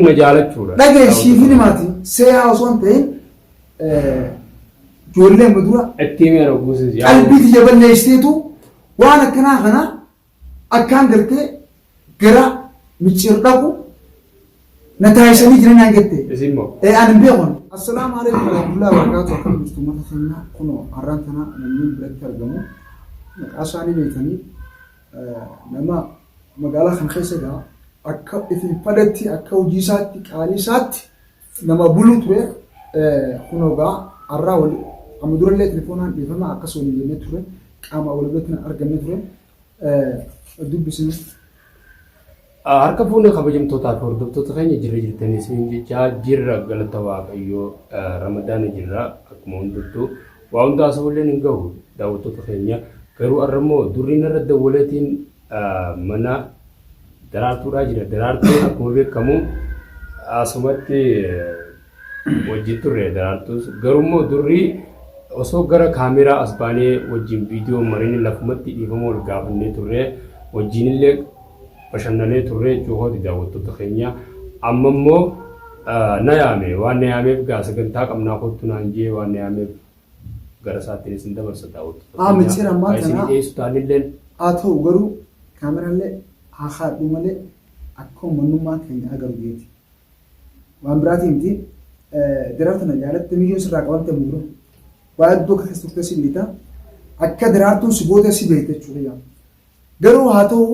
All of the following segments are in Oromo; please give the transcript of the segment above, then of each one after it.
na jaalachuudha. Dhagaye siifin himaati seeyaa osoo hin ta'in ijoollee amma dura Itti himee rogguusis yaa. Qalbii tiyya balleessiteetu waan akkanaa kana akkaan gartee gara micciir dhaqu na taasisanii jiran naan jette. Isin moo? Ee ani hin beeku. Assalaamu alaikum warahmatullahi wabarakatuh. Akkam jirtu uummata keenya kunoo har'aan tana namni biratti argamu maqaa isaanii beektanii nama magaalaa kana keessa egaa akka ifiin fadhetti akka hojii isaatti qaalii isaatti nama bulu ture kunoo egaa har'aa wal amma durallee telefoonaan dhiifama akkas waliin jennee ture qaama wal biratti argamne ture dubbisne. Harka fuune kabajamtootaa fi hordoftoota keenya jirra jirtanii isiniin jechaa jirra galata waaqayyoo ramadaana jirra akkuma hundattuu waa hunda haasa'ulleen hin gahu daawwattoota keenya garuu har'a immoo durriin irra dawwaleetiin mana daraartuudhaa jira daraartuun akkuma beekamu asumatti wajjin turre daraartuus garuu immoo durrii osoo gara kaameeraa as baanee wajjin viidiyoo marinii lafumatti dhiifama wal gaafannee turre wajjinillee bashannanee turre jechuu kooti daawwattoota keenya. Amma immoo na yaame waan na yaameef gaa sagantaa qabnaa kottu naan jee waan na yaameef gara isaattiin isin dabarsa daawwattoota Haa, micciir ammaa Kan isin tanaa- dhiyeessu taanilleen Haa ta'u garuu kaameraallee haa kaadhu malee akka uummanummaa keenya agaru geeti. Waan biraatii miti daraartu na jaalatte miyyoon sirraa qabamte muura. Waa hedduu akka keessa turte si beekta. Akka daraartuun si goote si beekta jechuudha. Garuu haa ta'u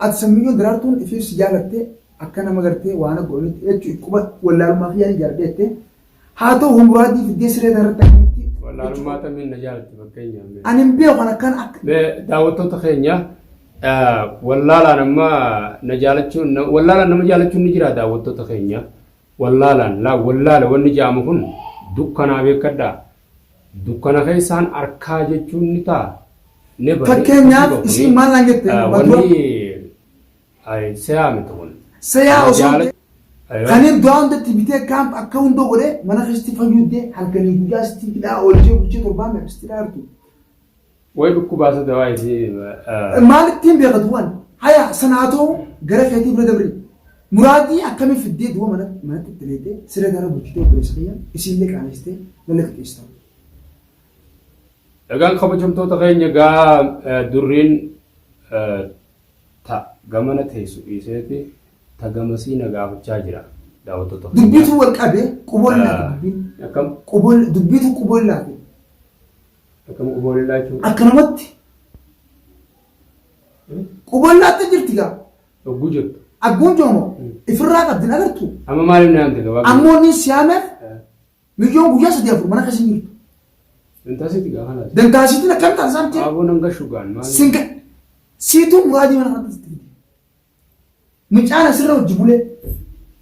ati sammiyyoon daraartuun ifiif si jaalatte akka nama gartee waan godhanitti jechuun quba wallaalummaa kiyyaa ni jaaladhe jettee haa ta'u muraadii fiddee siree irratti akkamitti Wallaalummaa tamiin na jaalatte fakkeenyaaf. Ani hin beeku kan akkan akka Mee daawwattoota keenya wallaalaan amma na jaalachuun wallaalaan nama jaalachuun ni jira daawwattoota keenya wallaalaan laa wallaala wanni jaamu kun dukkanaa beekadhaa dukkana keessaan arkaa jechuun ni ta'a. Ne bari Fakkeenyaaf isiin maal naan jette wanni seyaa miti kun. Seyaa osoo hin ta'in kanin du'aa hundatti bitee kaamp akka hunda godhee mana keessatti fayyuddee halkanii guyyaa sitti hidhaa oolchee bulchee torbaan meeqa sitti hidhaa jirtu. Way dhukkubaasa dawaa isii. Maal ittiin beekatu waan haya sana haa ta'u gara keetii bira dabri. Muraadii akkamii fiddee du'a mana manatti itti leetee siree gara bulchitee obboleessa kiyya isiillee qaanessitee lalla qixxeessita. Egaan kabajamtoota keenya gaa durriin ta gamana teessu dhiiseeti ta gamasii na gaafachaa jira daawwattoota keenya. Dubbiitu wal qabe quboon laate dubbiin. Akkam? Quboon dubbiitu quboon laate. Akkam quboon laachuu? Akkanumatti quboon laatte jirti gaa. Hogguu jirtu. Agguun joomo ifirraa qabdi hin agartu. Amma maaliif na yaamte gabaabaa? Ammoo inni siyaameef Miyyoon guyyaa sadii afur mana keessa hin jirtu. Dantaasiiti gaa kanaas. Dantaasiitiin akkam taate isaan jira. Aboo nan gashu gaan maal. Singa siituu muraadii mana kanatti sitti fide. Mucaan asirra hojii bulee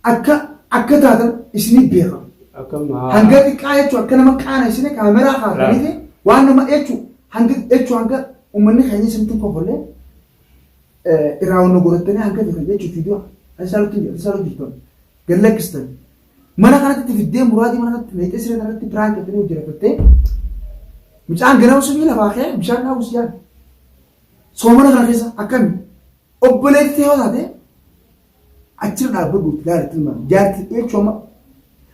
akka akka taatan isinii beeka. Akkam haa. Hanga xiqqaa jechuun akka nama qaana isin kaameraa kaasanii waan nama jechuun hanga jechuun hanga uummanni keenya isinitti hin kofollee irraa wanna godhattanii hanga feetan jechuun viidiyoo asirratti jirtan gad lakkistan. Mana kanatti itti fiddee muraadii mana kanatti meexee siree kanatti piraank jettanii hojii rafattee mucaan ganama subii lafaa ka'ee bishaan dhaabuu si yaada. Soomana kana keessa akkami obboleettii yoo taate achirra dhaabbadhu itti ilaali tilmaami. Jaartii jechuun amma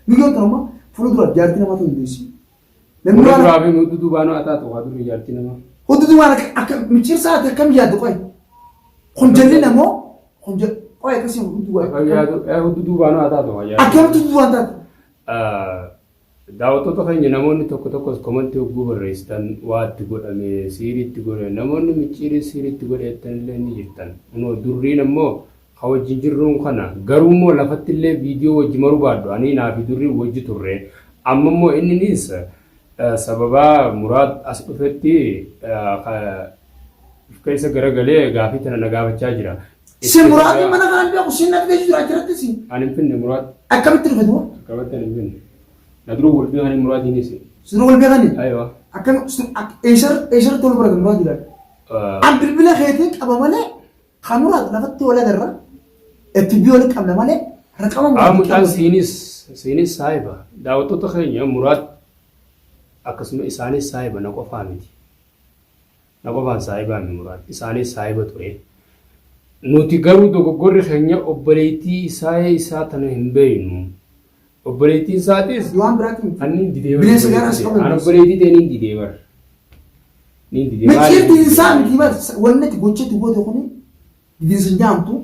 biyyoon tun amma fuula duraaf jaartii namaa ta'uu dandeessi. Namni Fuula waan duraa fi hudduu duubaanuu haa taatu haa durri jaartii namaa. Hudduu duubaan akka akka micciirsaa ati akkam yaaddu qoy. Kun jalli namoo kun qoy akkasii hudduu Akkam yaadu hudduu duubaanuu haa taatu haa jaartii. Akkamitti hudduu duubaan taate? Daawwattoota keenya namoonni tokko tokkos komantii hogguu barreessitan waa itti godhame siirii itti godhe namoonni micciirii siirii itti godhe jettan illee ni jirtan. Kunoo durriin ammoo ka wajjin jirruun kana garuu immoo lafatti illee viidiyoo wajji maruu baadhu anii naa fi durriin wajji turre amma immoo inninis sababaa muraad as dhufetti of keessa garagalee gaafii tana na gaafachaa jira. Si muraadii mana kana beeku si na fidee jira achirratti si. Ani hin finne muraad. Akkamitti dhufe du'a? Akkamitti ani hin finne. Na dura wal beekanii muraadiinis. Si dura wal beekanii? Aywa. Akkam eessarratti wal baratan muraadiidhaan? An bilbila keetiin qaba malee Kan muraad lafatti wal agarra FB wal qabna malee raqama Haa muraad mucaan siinis siinis saahiba daawwattoota keenya muraad akkasuma isaanis saahiba na qofaa miti na qofaan saahibaa mi muraad isaanis saahiba ture Nuti garuu dogoggorri keenya obboleettii isaa isaa tana hin beeknu. Obboleettiin isaatis Waan biraatti miti. Ani didee bar. Bineensa garaa si qabu. Ani obboleettii ta'e niin didee bar. Niin didee. Micciir didinsaa miti bar wanni ati gocha itti goote kuni didinsa hin jaamtu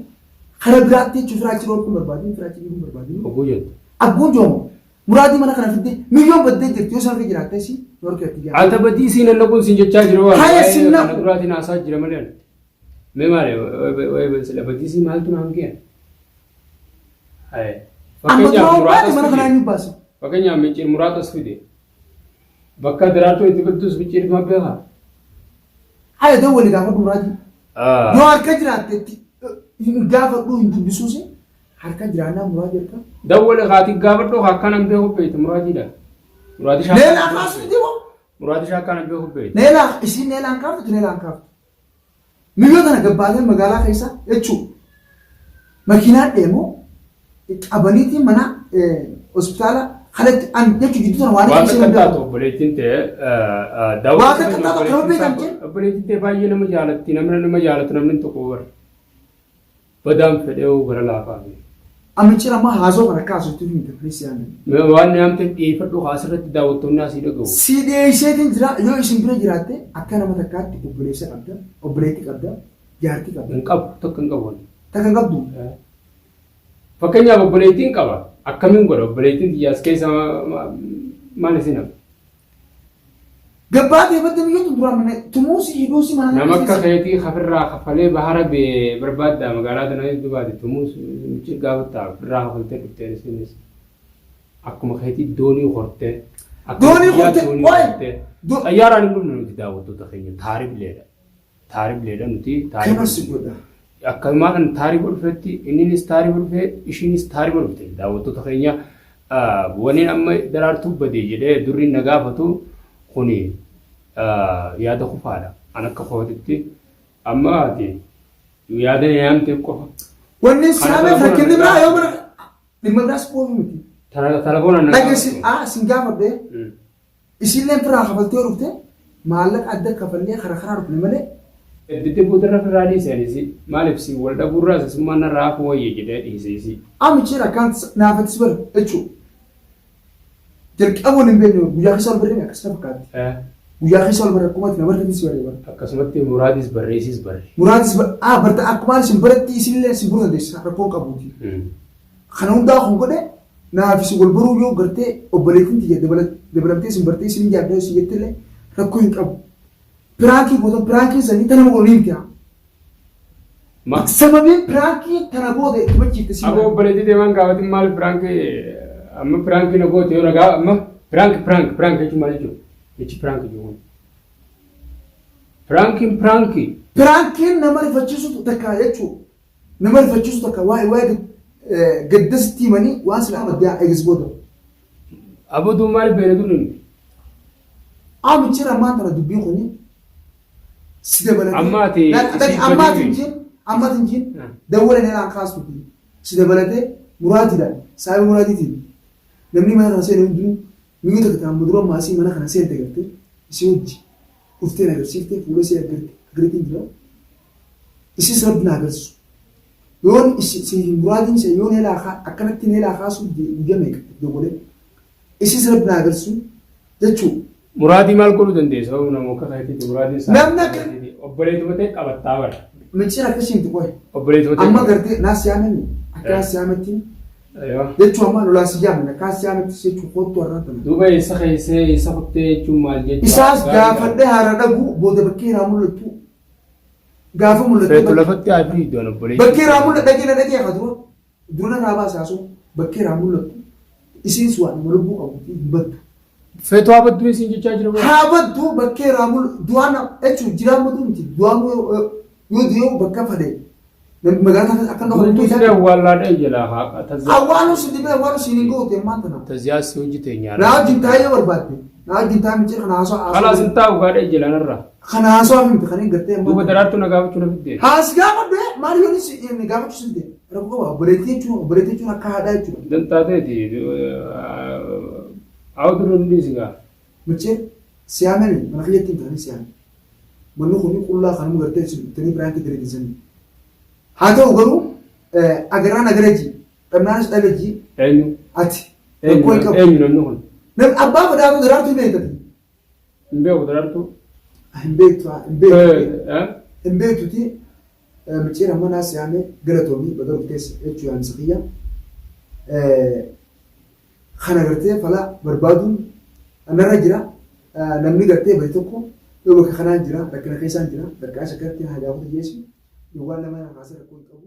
kara biraatti jechuun firaachi dhorkuun barbaadin firaachi dhiibuun barbaadin. Oguu jettu. Abbuun joomu muraadii mana kana fidde miyyoon baddee jirti yoo sana jiraatte si dhorkee itti jaamtu. Ata badii siin hin naquun siin jechaa jira waan. Haya siin naqu. Kana duraatiin haasaa jira malee. Mee maali sila badii siin maaltu naan ga'e? Haya. Amma Fakkeenyaaf duraan baate muraasa mana kanaa fide. eenyu baase? Fakkeenyaaf micciir muraasa fide. Bakka daraartuu itti badduus micciir ma beekaa? Haya dawwali gaafadhu muraadii. Yoo harka jiraatte itti hin gaafadhu hin dubbisuusi harka jiraannaa muraadii harka. Dawwali haati gaafadhu akkanan beeku beektu muraadiidha. Muraadi shaakkaan Neelaa kaasu miti moo? Muraadi shaakkaan beeku beektu. Neelaa isiin neelaan kaaftu neelaan kaaftu. Miyyoo tana gabbaatee magaalaa keessa jechuun makiinaan deemu qabaniitii mana hospitaala kanatti an jechuun gidduu tana waan Waan isheen takka beeku. taatu obboleettiin ta'e Waan takka taatu akkana beekamte. Obboleettiin ta'e baay'ee nama jaalatti namni nama jaalatu namni tokko bara. Badaan fedhee gara laafaa fi. Amma cira ammaa haasoo kana kaasutti miti please yaadne. Waan namni dhiyeeffadhu asirratti daawwattoonni asii dhaga'u. Si dhiyeesseetiin jira yoo isin bira jiraatte akka nama takkaatti obboleessa qabda obboleettii qabda jaartii qabda. Hin qabu tokko hin qabu. Takka hin qabdu. Fakkeenyaaf obboleettiin qaba. Akkamiin godha obboleettiin xiyyaas keessa maal isin hafa? Gabbaatee badda biyyoota duraan mana tumuusi hidhuusi mana Nama akka keetii kafirraa kafalee bahara bee barbaaddaa magaalaa tana hedduu baate tumuus miccir gaafatta firraa kafaltee dhufteen isinis akkuma keetii doonii hortee. Akkuma Doonii biyyaa hortee, doonii oye! hortee. Xayyaaraan hin dhufne nuti daawwattoota keenya taaribleedha. Taaribleedha nuti taarib. Kanas godha. Akkanumaa kan taariba dhufetti inninis taariba dhufee ishiinis taariba dhufte daawwattoota keenya waniin amma daraartuu bade jedhee durriin na gaafatu kuni yaada kufaadha. An akka kootitti amma ati yaada na yaamteef qofa. Wanni Kana siyaamee telefoona rakkinni na biraa yoo gaafatu. mana dhimma biraas qofa miti. Telefoona na Dhageessi gaafatu. aa sin gaafadhe Isiilleen firraa kafaltee yoo dhufte maallaqa adda kafallee kara karaa dhufne malee. Gaddite boodarra firraa dhiise ani isii. Maaliif siin wal dhabuurraa isasummaan narraa hafuu wayya jedhee dhiise isii. Amichi rakkaan naaf atis bar jechuu jalqaba wal hin beekne guyyaa keessa wal barree akkas na fakkaatti. Guyyaa keessa wal barre akkuma ati na bartetti si barre bara. Akkasumatti Muraadis barree isiis barre. Muraadis bar barta akkuma isin baratti isinillee isin baruu dandeessa rakkoon qabuuti. Kana hundaa kun godhe naaf isin wal baruu yoo gartee obboleettiin tiyya dabalamtee isin bartee isin jaadda isin jettillee rakkoo hin qabu. Piraankii gootan piraankiin sanii tana godhu ni miti. Ma Sababiin piraankii tana booda itti bachiifte si Aboo obboleettii deemaan gaafatin maal piraankii amma piraankii na goote yoo nagaa amma piraank piraank piraank jechuun maal jechuudha? Jechi piraank jechuun. Piraankiin piraankii. Piraankiin nama rifachiisutu takka jechuudha. Nama rifachiisu takka waa'ee waa'ee gadda sitti himanii waan silaa maddaa eegas booda. Aboo duun maaliif beena dur nuti? Amichi ammaan tana dubbiin kuni si dabalatee. Amma ati isii Amma ati badii hin jiin amma ati hin jiin dawwala neelaan kaastu si dabalatee muraadiidhaan saayiba muraadiitiin namni mana kana seene hundinuu miyyuu takka ta'an dura maasii mana kana seente gartee isii hojii dhuftee na agarsiifte fuula isii agarte agartiin jira. Isis rabbi naa agarsiisu. Yoon isi si hin muraadiin isa yoon helaa kaa akkanatti helaa kaasuu dide guyya meeqa dogole. Isis rabbi naa agarsiisu jechuu. Muraadii maal godhuu dandeessa? Hoo nama akka keetiiti muraadiin isaa. Namni akka- Obboleetuma ta'e qabattaa bara. Micciir akkasii miti qoy. Obboleetuma ta'e. Amma gartee naa siyaamani akka naa siyaametti jechuu amma lolaa si yaamne akka siyaametti jechuu kottu har'aa tana. Duuba eessa keessee eessa kuttee jechuun maal jechuudha? Isaas gaafadhee haara dhaguu booda bakkee irraa mul'attu gaafa mul'attu Feetu lafatti haa fiiddoon obboleettii. Bakkee irraa mul'atu dhagee na dhagee haa dura dura narraa baase haasoo bakkee irraa mul'attu isiin waan nama lubbuu qabu hin baddu. Feetu haa badduu isiin jechaa jira. Haa baddu bakkee irraa mul'atu du'aan jechuun jiraan baduu miti du'aan yoo du'e bakka fadhe magaalaa kana akka hin Guutuu siree awwaallaadha jalaa haa tazyaa. Awwaaluu si dhibee awwaaluu si hin goote ammaan tana. Tazyaa si hojii Naa nyaara. wajjin taa'ee barbaadde. Naa wajjin taa'ee micciir kana haasoo Kalaas hin taa'u gaadha ijala narraa. Kana haasoo miti kan hin gartee Duuba ammaan. daraartuu na gaafachuu na fidde. Haas gaafadhu maal yoon si gaafachuu si fide rakkoo qaba obboleettii jechuun obboleettii jechuun akka haadhaa jechuudha. Dantaa ta'eeti. Awwa duruu ni dhiisi gaa. Micciir siyaamani mana kiyyatti hin taane siyaame. Manni kun qullaa kanuma gartee isin dhuftanii biraan itti dalagisanii. Haa ta'u garuu agarraan agara ji dhabnaanis dhabe ji. Eenyu? Ati. Rakkoo hin qabu. Eenyu namni kun? Namni abbaa fedhaatu daraartuu hin beektati. Hin beeku daraartuu. Hin beektu hin beektu. Hin beektuti micciir amma naas yaamee galatoomii baga dhuftees jechuu yaamsa kiyya. Kana gartee fala barbaaduun narra jira. Namni gartee bari tokko yoo bakka kanaan jira rakkina keessaan jira gargaarsa akkatti haa gaafatu jeessi. Yoo waan nama kaasee rakkoo hin qabu.